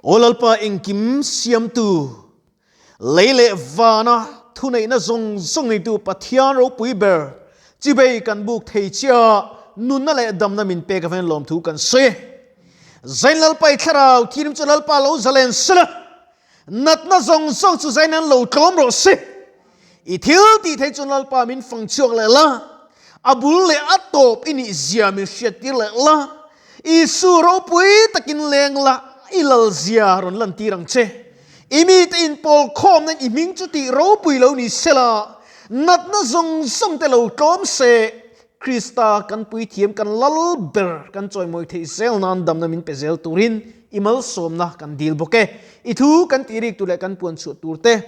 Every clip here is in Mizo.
Aw Lalpa engkim siamtu, lei leh vana thuneihna zawng zawng neitu Pathian ropui ber, chibei kan buk thei chia nunna leh damna min pek avangin lawmthu kan sawi e. Zain Lalpa i thlarau thirim chu Lalpa lo zalen sela, natna zawng zawng chu zain an lo tlawm rawh se. I thil tih thei chu Lalpa min fang chhuak leh la, a bul leh a tawp i nih zia min hriattir leh la, Isu ropui takin leng la, i lal zia rawn lantir ang che. I mite inpawl khawmna in i hming chu tih ropui lo ni sela, natna zawng zawng te lo tlawm se, Krista kan puithiam kan lal ber kan chawimawi theih zel nan damna min pe zel turin i malsawmna kan dil bawk e. I thu kan tih rik tur leh kan puan chhuah tur te,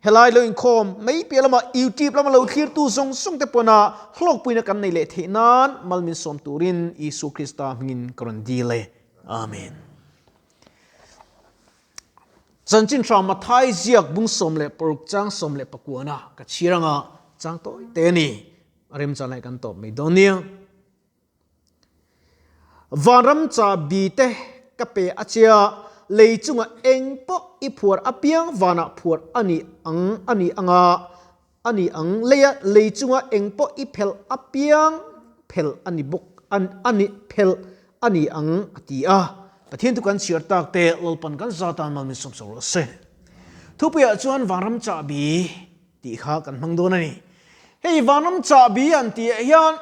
Helai lo inkhawm mai piah lama YouTube lama lo thlirtu zawng zawng te pawna hlawkpuina kan nei leh theih nan mal min sawm turin Isua Krista hmingin ka rawn dil e. Amen. Chanchin hra Mathai ziak bung 16 chang 19 ka chhir anga chang tawi te a ni. A remchan lai kan tawp mai dawn nia. Vanram chahbi te ka pe a chia, lei chungah eng pawh i phuar apiang vanah phuar a ni ang a ni anga a ni ang leia lei chunga eng pawh i phelh apiang phelh a ni bawk a ni phelh a ni ang a ti a. Pathian chu kan chhiar tak te Lalpan kan za tan mal min sawmsak rawh se. Thupuiah chuan vanram chahbi tih kha kan hmang dawn a ni. Hei vanram chahbi an tihah hian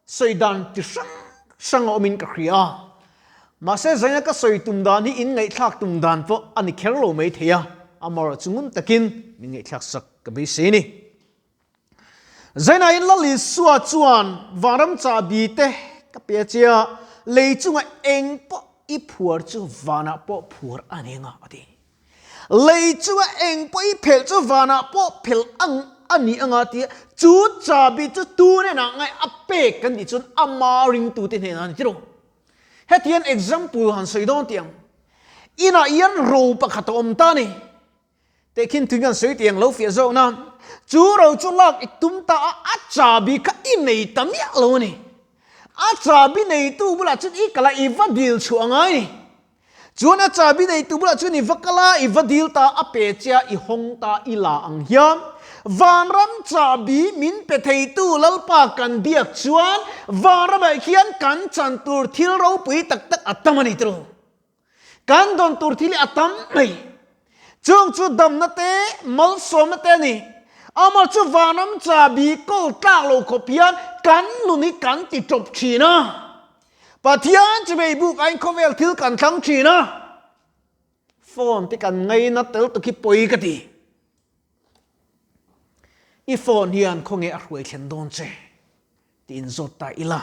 Sawi dan ti hrang hrang a awmin ka hria a, mahse zaina ka sawi tum dan hi in ngaihthlak tum dan pawh a ni kher lo mai thei a, amaherawh chu ngun takin min ngaihthlak sak ka beisei a ni. Zainain Lal Isua chuan vanram chahbi te ka pe a che a, lei chunga eng pawh i phuar chu vanah pawh phuar a ni anga a ti. Lei chunga eng pawh i phelh chu vanah pawh phelh ang a ni anga tia chu chahbi chu tu hnenah ngai a pek kan tih chuan ama ringtute hnenah a ni tiraw. Hetiang example han sawi dawn tih ang. Inah hian ro pakhat a awm ta a ni. Tehkhin tui kan sawi tih ang lo fiah zawk na. Chu ro chu lak i tum ta a, a chahbi kha i nei ta miah lo a ni. A chahbi neitu bulah chuan i kal a, i va dil chhuah angai a ni. Chuan a chahbi neitu bulah chuan i va kal a, i va dil ta, a pe che a, i hawng ta, i la ang hian vanram chahbi min pe theitu Lalpa kan biak chuan vanramah hian kan chan tur thil ropui tak tak a tam a ni tiraw? Kan dawn tur thil hi a tam mai. Chung chu damna te, malsawmna te a ni. Amah chu vanram chahbi kawl tlak lo khawp hian kan nun hi kan ti tawp thin a. Pathian chu mei buk aiin khawvel thil kan thlang thin a, phone te kan ngaina tel tuk hi pawi ka ti. I phone hian khawnge a hruai thlen dawn che tiin zawt ta ila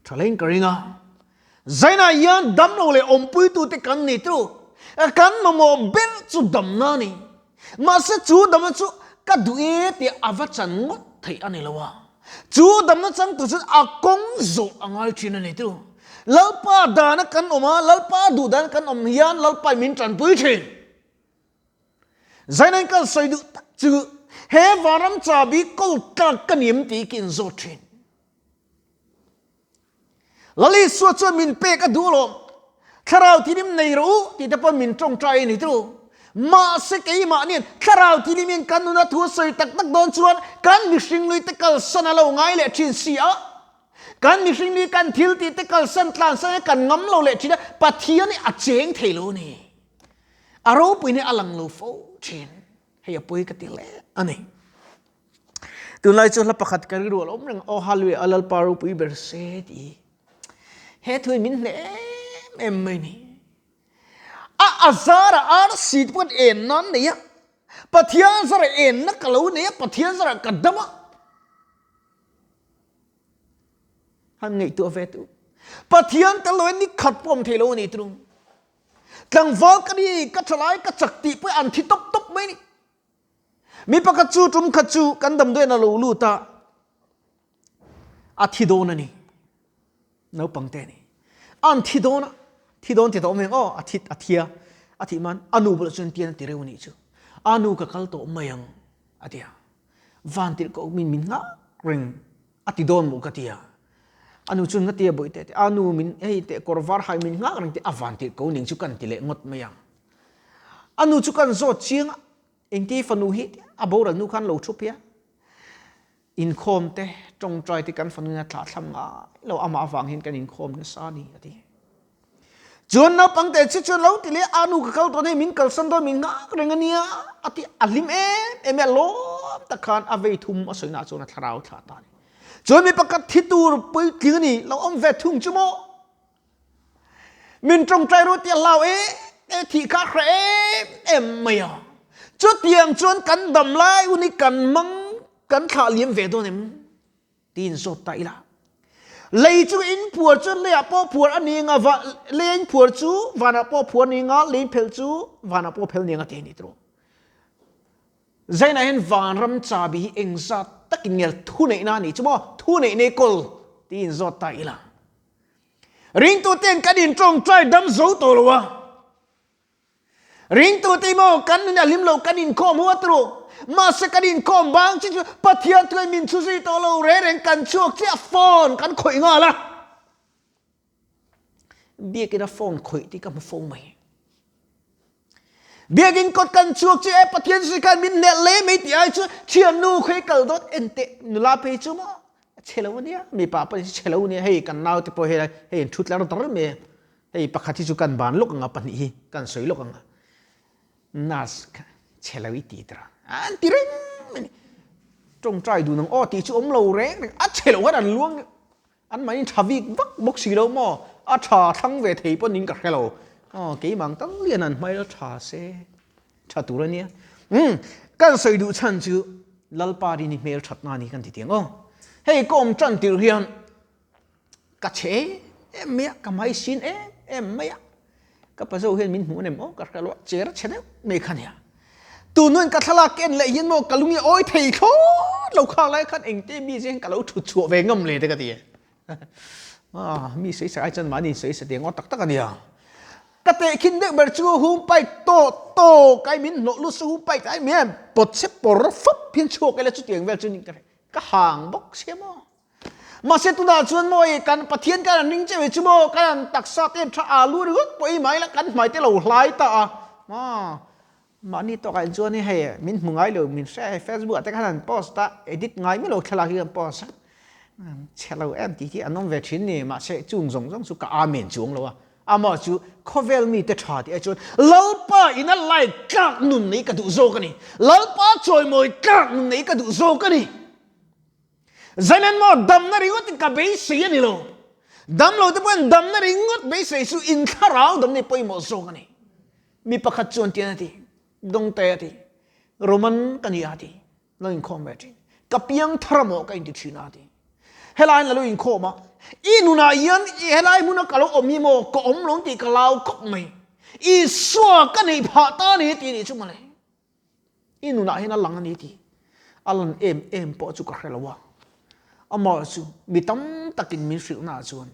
tha hlein ka ring a. Zainah hian damlo leh awmpuitute kan ni tu, kan mamawh ber chu damna a ni. Mahse chu damna chu ka duh e tih a va chan ngawt theih a ni lo a. Chu damna changtu chuan a kawng zawh a ngai thin a ni tu. Lalpa dana kan awm a, Lalpa duh dana kan awm hian Lalpa in min tanpui thin. Zainain kal sawi duh tak chu he vanram chabi kawl tlak ka ni em tih hi ka inzawt thin. Lal Isua chuan min pek a duh alawm. Thlarau thilim nei rawh u tih te pawn min tawngtai a ni tu. Mahse keimahnian thlarau thilim in kan nuna thu a sawi tak tak dawn chuan kan mihring lui te kalsan a lo ngai leh thin si a. Kan mihring lui kan thil tih te kalsan tlansan hi kan ngam lo leh thin a, Pathian hi a cheng thei lo a ni. A ropui hi a lang lo fo thin. Hei a pawi ka ti hle a ni. Tunlai chu hla pakhat ka rilru a lo awm reng a, Aw Hallelujah, a Lalpa ropui ber se ti. He thu hi min hneh em em mai ni. A azara arsi te pawh en nan nei a, Pathian zara enna ka lo nei a, Pathian zara ka dam a. Han ngaihtuah ve tu. Pathian tel lo in ni khat pawh awm thei lo a ni tung. Tlangval ka ni, ka thalai ka chak tih pawh an thi tawp tawp mai ni. Mi pakhat chu tum khat chu kan damdawiin a lo lut a, a thi dawn a ni. Naupang te a ni. An thi dawn a, thi dawn ti tawh awm eng aw, a thi a thi a, a thih man a nu bulah chuan tian a ti reuh a nih chu. A nu ka kal tawh mai ang a ti a. Van tirh koh min min nghak reng a ti dawn maw ka ti a. A nu chuan nga ti a bawihte a ti a, a nu min hei teh kawr var hai min nghak reng tih a van tirh ko ning chu kan ti leh ngawt mai ang. A nu chu kan zawt chiang a, engti fanu hi a boral nu khan lo thu phei a. Inkhawm te, tawngtai te kan fanu in a thlahthlam ngai lo, amah avang hian kan inkhawm nasa a ni a ti. Chuan naupang te chi chuan lo ti leh a nu ka kal dawn hei min kalsan dawn min nghak reng a nia a ti a hlim em em a lawm tak khan a vei thum a sawi naah chuan a thlarau thlah ta a ni. Chuan mi pakhat thi tur puitling a ni lo awm ve thung chu maw? Min tawngtai ru tih a hlau em em thih kha a hreh em em mai a. Chutiang chuan kan dam lai hun hi kan mang kan thlah liam ve dawn em? Tiin zawt ta ila. Lei chu in phuar chu leiah pawh phuar a ni anga va lei in phuar chu vanah pawh phuar a ni anga lei in phel chu vanah pawh phel a ni anga tih a ni tawh. Zainah hian vanram chabi hi engzat takin nge thuneihna a nih chu maw thuneih nei kawl tiin zawt ta ila. Ringtuten kan in tawngtai dam zo tawh lo a. Ringtute maw kan nun a hlim lo kan inkhawm huat ru. Mahse kan inkhawm bang chi chu Pathian thuai min chhu zui tawh lo reng reng kan chhuak chiah phone kan khawih nghal a. Biakina phone khawih tih ka hmu fo mai. Biakinn kawt kan chhuak chu e Pathian zui khan min hneh le mai tih ai chu thiannu khawi kal dawt en teh nula phei chu maw a chhe lo ania mipa pawh hi chhe lo ania hei kan naute pawh hei hei an thu tlar dar mai a hei pakhat hi chu kan ban lawk anga pahnih hi kan sawi lawk anga nurse kha chhe lo i ti tira an ti reng mai ni tawngtai dun ang aw tih chu awm lo reng reng a chhe lo khan an luang An mahni tha vik vak bawk si lo maw? A tha thlang ve thei pawn in ka hre lo. Aw, keimah ang tal lian an hmail tha se tha tur a nia. Umm, kan sawi duh chhan chu Lalpa rin hi hmel thatna a ni kan ti tiang aw. Hei ka awm tan tirh hian ka chhe em em mai a, ka hmai sin em em mai a. Ka pazo hian min hmuh nem aw ka hre lo a, cher a chhe deuh mai kha nia. Tun hnuin ka thlalak ka en leh hian maw ka lung i awi thei thlawt lo khak lai khan engte mi zeng ka lo thut chhuah ve ngam le te ka ti. Ah, mi sawi sak ai chuan mahni sawi sa tiang aw tak tak a nia. Ka tehkhin deuh ber chu hum pai to to kai min hnawh lut se hum pai kai mi em pawt che pawr fap hian chhuak ila chutiang vel chu ka ka hang bawk sia maw. Mahse tunah chuan maw i kan Pathian kan an ring che ve chu maw kan an taksa te tha alu ringawt pawh i mai la kan hmai te lo hlai ta a ah mahni tawkah in chuan hei min hmu ngai lo min hre hei Facebook ah te khan an post a edit ngai miah lo thlalak hi an post a chhe lo em tih hi an awm ve thin ni mahse chung zawng zawng chu ka amen chuang lo a amah chu khawvel mite tha tih ai chuan Lalpa in a lai tlak nun nei ka duh zawk a ni Lalpa chawimawi tlak nun nei ka duh zawk a ni. Zailen maw damna ringawt in ka beisei a ni lo. Dam lo te pawhin damna ringawt beisei chu in thlarau damna hi pawimawh zawk a ni. Mi pakhat chuan tian a ti, Dawngte a ti, Roman ka ni a ti, lo inkhawm ve thin. Ka piang thar amaw ka inti thin a ti. Helaiin la lo inkhawm a, i nunah hian i helai hmuna ka lo awm hi maw ka awm lo tih ka lau khawp mai. Isua ka neih phah ta a ni tih nih chu mawle. I nunah hian a lang a ni tih a lan em em pawh chu ka hre lo a, amah chu mi tam takin min hrilhnaah chuan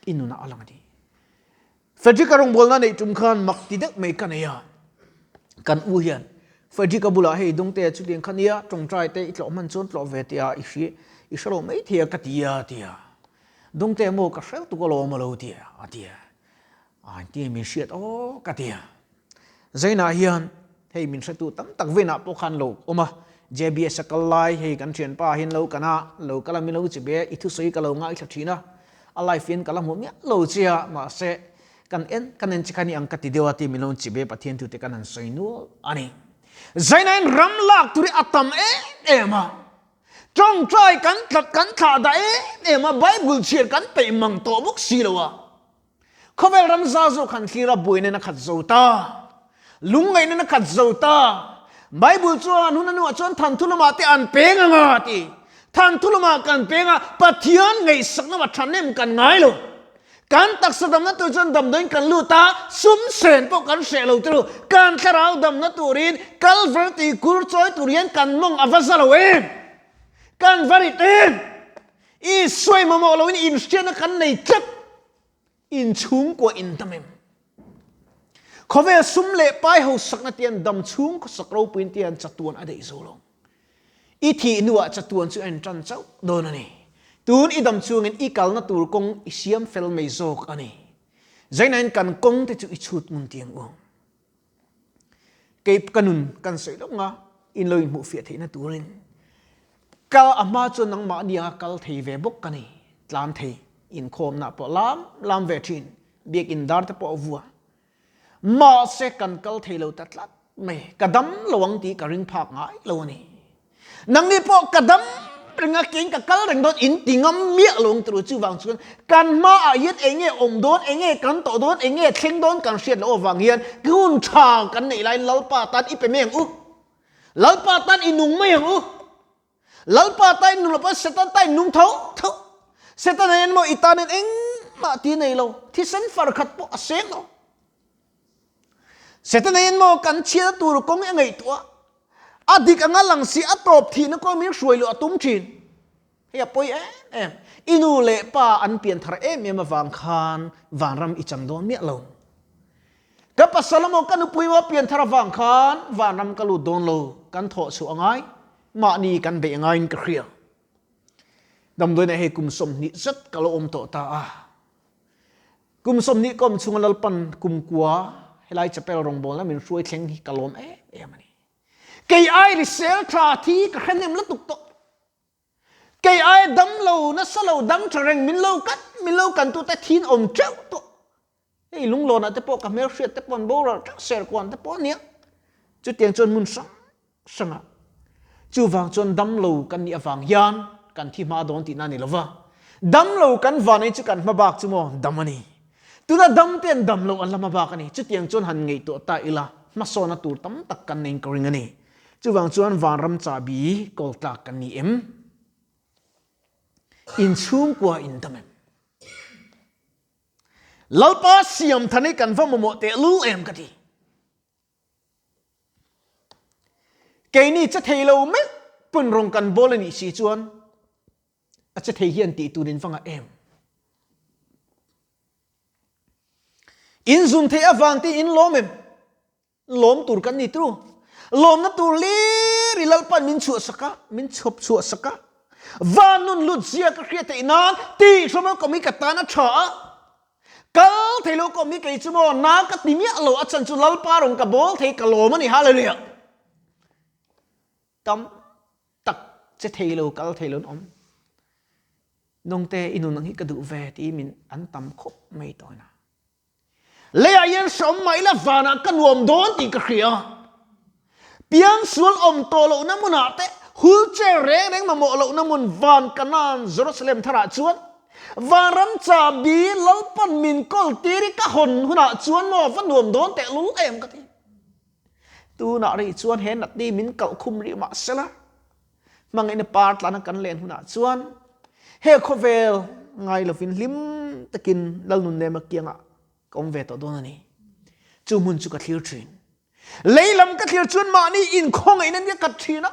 i nunah a lang a ni. Frederick-a rawngbawlna neih tum khan mak ti deuh mai ka nei a, kan u hian Frederick-a bulah hei Dawngtea chutiang kha nia tawngtai te i tlawh hman chuan tlawh ve tih a i hria i hre lo mai thei a ka ti a ti a, Dawngtea maw ka hrel tuk alawm a lo ti a a ti a. A ti min hriat aw ka ti a. Zainah hian hei min hretu tam tak venah pawh khan lo awm a, JBS a kal lai hei kan thianpa hian lo kan a, lo kal a min lo chi be i thusawi ka lo ngaithla thin a, a live in ka la hmu miah lo che a, mahse kan en kan en che kha ni ang ka ti deuh a ti min lo chi be Pathian thute kan han sawi nual a ni. Zainah hian ram lak tur hi a tam em em a, tawngtai kan tlat kan thlah dah em em a, Bible chhiar kan peih mang tawh bawk si lo a. Khawvel ram za zawk han thlir a buaina na khat zo ta. Lungngaihna na khat zo ta. Bible chuan hun a hnuah chuan thanthu lamah te an peng anga a ti. Thanthu lamah kan peng a, Pathian ngaihsakna va thahnem kan ngai lo. Kan taksa damna tur chuan damdawiin kan lut a, sum sen pawh kan hreh lo turu. Kan thlarau damna turin Kalvar tui kur chawi tur hian kan mawng a va za lo em? Kan va rit em? Isua i mamawh loin inhriatna kan nei tlat, inchhungkua in dam em? Khawvel sum leh pai hausakna tian dam chhung khawsak ropuiin tian chatuan a daih zo lo. I thih hnuah chatuan chu en tan chauh dawn a ni. Tun i dam chungin i kalna tur kawng i siam fel mai zawk a ni. Zainain kan kawng te chu i chhut ngun tiang u. Kei ka nun kan sawi lo nga in lo inhmuh fiah theihna turin kal a hma chuan nangmahni anga kal thei ve bawk ka ni. Tlan thei inkhawmna pawh lam lam ve thin, biakin dar te pawh a vua. Mahse kan kal thei lo ta tlat mai, ka dam lo ang tih ka ring phak ngai lo a ni. Nangni pawh ka dam reng a, keiin ka kal reng dawn in ti ngam miah lo ang turu. Chuvang chuan kan hmaah hian eng nge awm dawn, eng nge kan tawh dawn, eng nge thleng dawn kan hriat loh avang hian hun tha kan neih laiin Lalpa tan i pe mai ang u. Lalpa tan i nung mai ang u. Lalpa tan i nung lo pawh Satan tan i nung tho tho. Satan hian maw i tanin engmah ti nei lo, thisen far khat pawh a seng lo. Satan hian maw kan chhiatna tur kawng i ngaihtuah a dik anga lang si a tawp thihna kawng min hruai luh a tum thin. Hei a pawi em em. I nu leh pa an pian thar em em avang khan vanram i chang dawn miah lo. Ka pasal emaw ka nupui emaw pian thar avang khan vanram ka lut dawn lo, kan thawh chhuah a ngai, mahni kan beih a ngaiin ka hria. Damdawiinah hei kum 20 zet ka lo awm tawh ta a. Kum 20 ka awm chhunga Lalpan kum kua helai chapel rawngbawlna min hruai thleng hi ka lawm em em a ni. Kei ai risel tha thi ka hre hnem lutuk tawh. Kei ai dam lo nasa lo dam tha reng min lo kan min lo kan tute thin awm teuh tawh. Hei lunglawnah te pawh ka hmelhriat te pawh an boral teuh serkuan te pawh ania. Chutiang chuan hmun hrang hrangah. Chuvang chuan dam lo kan nih avang hian kan thi hma dawn tihna a ni lova. Dam lo kan van ei chu kan hma bak chu maw dam a ni. Tuna dam te an dam lo an la hma bak a ni. Chutiang chuan han ngaihtuah ta ila hmasawna tur tam tak kan nei in ka ring a ni. Chuvang chuan vanram chahbi kawl tlak kan ni em? Inchhungkua in dam em? Lalpa siam than hi kan va mamawh tehlul em ka ti. Keini che thei lo meuh pawn rawng kan bawl a nih si chuan a che thei hian tih tur in va ngah em? In zun theih avang te in lawm em? Lawm tur kan ni tru. Lawmna tur hlir i Lalpan min chhuah sak a, min chhawp chhuah sak a. Van nun lut zia ka hriat theih nan tih hrawm kawm hi ka tan a tha a. Kal thei lo kawm hi kei chu maw na ka ti miah lo a chhan chu Lalpa rawn ka bawl thei ka lawm a ni Hallelujah. Tam tak che thei lo kal thei lo an awm. Nungte i nun ang hi ka duh ve ti min an tam khawp mai tawh ina. Leiah hian hreawm mah ila vanah ka nuam dawn tih ka hria. Piangsual awm tawh lohna hmunah te, wheelchair reng reng mamawh lohna hmun van Kanaan Jerusalem tharah chuan vanram chahbi Lalpan min kawl tir i ka hawn hunah chuan maw va nuam dawn tehlul em ka ti. Tunah rih chuan he natni min kalh khum rih mah sela, hmangaihna par tlana kan len hunah chuan he khawvel ngai lovin hlim takin Lalnunnem a kiangah ka awm ve tawh dawn a ni. Chu hmun chu ka thlir thin. Lei lam ka thlir chuan mahni inkhawngaihna nia kat thin a.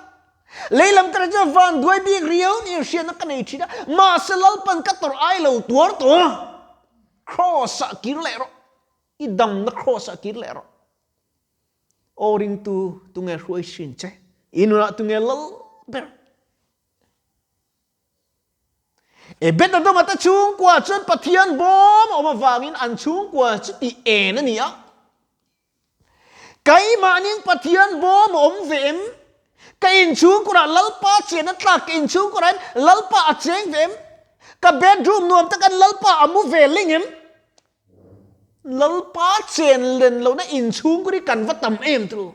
Lei lam ka thlir chuan van duai bik riau niin hriatna ka nei thin a. Mahse Lalpan ka tawrh ai lo tuar tawh a. Kraws-ah kir leh rawh. I damna kraws-ah kir leh rawh. Aw ringtu tunge hruai hrin che? I nunah tunge lal ber? Ebed-Edoma te chhungkua chuan Pathian bawm a awm avangin an chhungkua chu tih en a ni a. Keimahniin Pathian bawm a awm ve em? Ka inchhungkurah Lalpa chenna tlak ka inchhungkurah hian Lalpa a cheng ve em? Ka bedroom nuam takin Lalpa a mu ve ling em? Lalpa chen len lohna inchhungkur hi kan va tam em tru?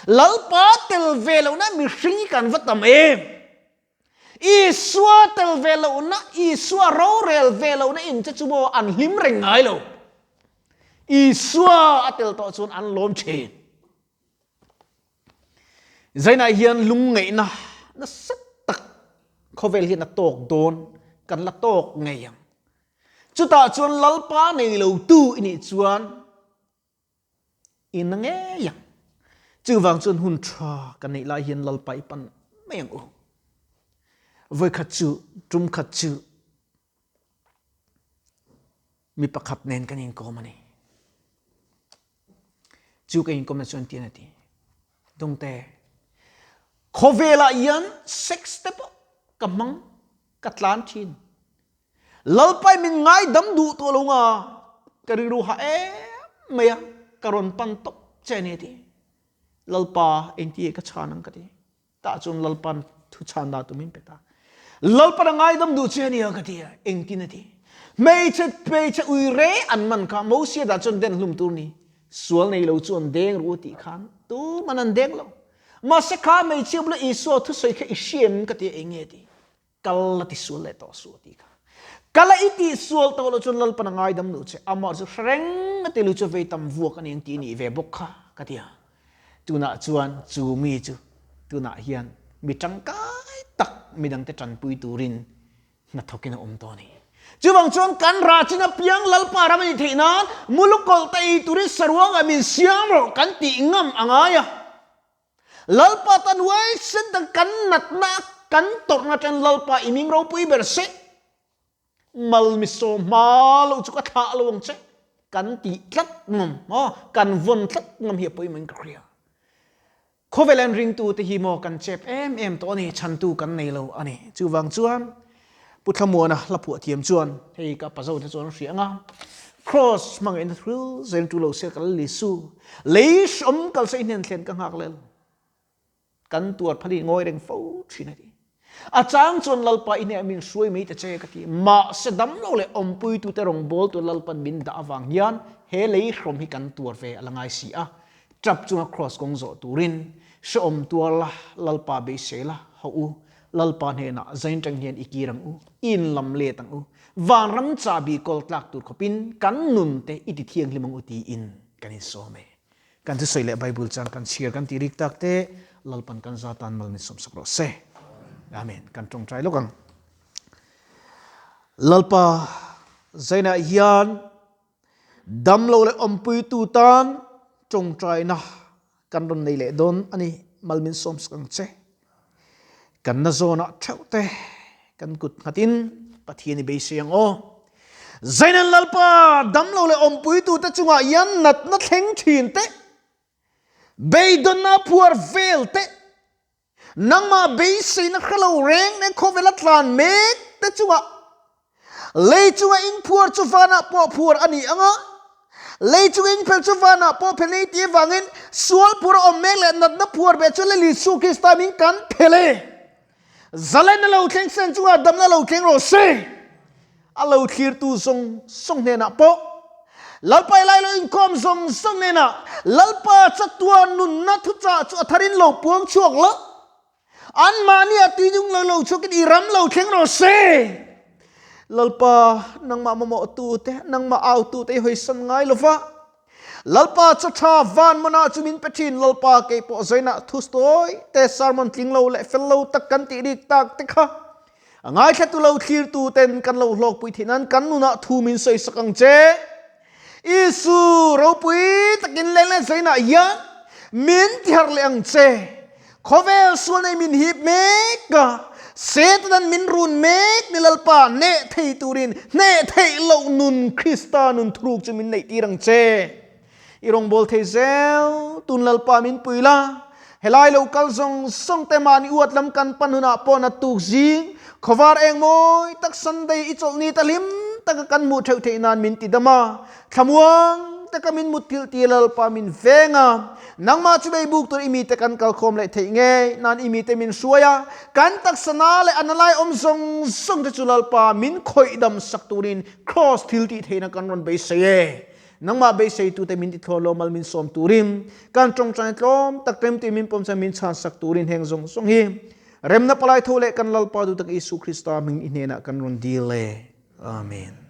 Lalpa tel ve lohna mihring hi kan va tam em? Isua tel ve lohna, Isua rorel ve lohna in che chu maw an hlim reng ngai lo. Isua a tel tawh chuan an lawm thin. Zainah hian lungngaihna nasa tak khawvel hian a tawk dawn, kan la tawk ngei ang. Chutah chuan Lalpa nei lo tu i nih chuan I na ngei ang. Chuvang chuan hun tha kan neih lai hian Lalpa i pan mai ang u. Vawikhat chu, tum khat chu mi pakhat nen kan inkawm a ni. Chu ka inkawmna chuan tian a ti. Dawngte, khawvelah hian sex te pawh ka hmang, ka tlan thin. Lalpai min ngaidam duh tawh lo nga, ka rilru ha em mai a, ka rawn pan tawp che a ni a ti. Lalpa engti ka chhan ang ka ti. Tah chuan Lalpan thu chhan dah tumin pe ta. Lalpan a ngaidam duh che ania ka ti a, engtin a ti. Hmeichhe hmeichhe ui re an man kha Mosia dah chuan den hlum tur ni. Sual nei lo chu an deng ru tih khan tuman an deng lo. Mahse kha hmeichhia bula Isua thusawi kha i hriam ka ti a, eng nge ti? Kal la ti sual leh tawh suh a ti kha. Kal a i tih sual tawh loh chuan Lalpan a ngaidam duh che, amah chu hre reng a ti lu chu vei tam vuak a ni ang tih nih ve bawk kha ka ti a. Tunah chuan chu mi chu tunah hian mi tangkai tak midangte tanpui turin hnathawkin a awm tawh a ni. Chuvang chuan kan rah chin apiang Lalpa ram a nih theih nan mulukawlh te ei turin saruangah min siam rawh kan tih ngam a ngai a. Lalpa tan huaisen tak kan natna kan tawrhna atangin Lalpa i ming ropui ber se, mal mi sawm hma lo chu ka thlah lo ang che kan tih tlat ngam maw, kan vawn tlat ngam hi a pawimawh in ka hria. Khawvel an ringtu te hi maw kan chep em em tawh a ni, chhantu kan nei lo a ni. Chuvang chuan Pu Thlamuana hla phuah thiam chuan hei ka pazo te chuan an hria ang a, Kraws hmangaihna thil zel tu lo se ka lal Isu, lei hrawm kal se i hnen thlen ka nghak lel. Kan tuar phali ngawi reng fo thin a ti. A chang chuan Lalpa i hneh min hruai mai ta che ka ti. Mahse dam lo leh awmpuitute rawngbawltu Lalpan min dah avang hian he lei hrawm hi kan tuar ve a la ngai si a. Tap chunga kraws kawng zawh turin hrehawm tuar la, Lalpa beisei la, hauh u, Lalpa hnenah zain tang hian i kir ang u, i inlam let ang u, vanram chahbi kawl tlak tur khawpin kan nun te i ti thianghlim ang u tiin kan insawm e. Kan thusawi leh Bible chang kan chhiar kan tih rik tak te Lalpan kan za tan mal min sawmsak rawh se. Amen. Kan tawngtai lawk ang. Lalpa zainah hian Damlo leh awmpuitu tan tawngtaina kan rawn nei leh dawn a ni, mal min sawm sak ang che. Kan na zawnah theuh te kan kut nghatin Pathian i beisei ang aw. Zainan Lalpa damlo leh awmpuitute chungah hian natna thleng thin te, beidawnna phuar vel te, Nangmah beiseina hre lo reng reng khawvela tlan mek te chungah lei chunga inphuar chu vanah pawh phuar a ni ang a, lei chunga inphel chu vanah pawh phel a ni tih avangin sual phuar a awm mek leh natna phuar ve chu Lal Isu Krista min kan phel e. Zalenna lo thleng sen chungah damna lo thleng rawh se. A lo thlirtu zawng zawng hnenah pawh Lalpa i lai lo inkhawm zawng zawng hnenah Lalpa chatuan nunna thuchah chu a tharin lo puang chhuak lo. Anmahni a tuidung lo lo chhuakin i ram lo thleng rawh se. Lalpa, nangmah mamawhtu te, nangmah autu te i hawisan ngai lo va. Lalpa chaw tha van mawnah chu min pe thin. Lalpa kei pawh zainah thu sawi te, sermon tling lo leh fel lo tak kan tih rik tak te kha A ngaithlatu lo thlirtu ten kan lo hlawkpui theih nan kan nunah thu min sawi sak ang che. Isu ropui takin leng leh zainah hian min tiharh leh ang che. Khawvel sual nei min hip mek a, Setanan min run mek ni Lalpa hneh thei turin hneh theih loh nun Krista nun thuruk chu min neih tir ang che. I rawngbâwl thei zel, tun Lalpa min pui la, helai lo kal zawng zawng te mahni uat lam kan pan hunah pawh na tuk zing, khawvar eng mawi tak Sunday i chawlhni ta hlim taka kan hmuh theuh theih nan min ti dam a, thlamuang taka min mutthilh ti Lalpa min veng a, nangmah chu bei buk tur i mite kan kalkhawm leh theih ngei nan i mite min hruai a, kan taksa na leh a na lai awm zawng zawng te chu Lalpa min khawih dam sak turin Kraws thil tih theihna kan rawn beisei e. Nangmah beiseitute min tithlawh lo mal min sawm turin, kan tawngtai tlawm tak remtui min pawm chuan min chhansak turin heng zawng zawng hi remna palai tho leh kan Lalpa duhtak Isu Krista hming i hnenah kan rawn dil e. Amen.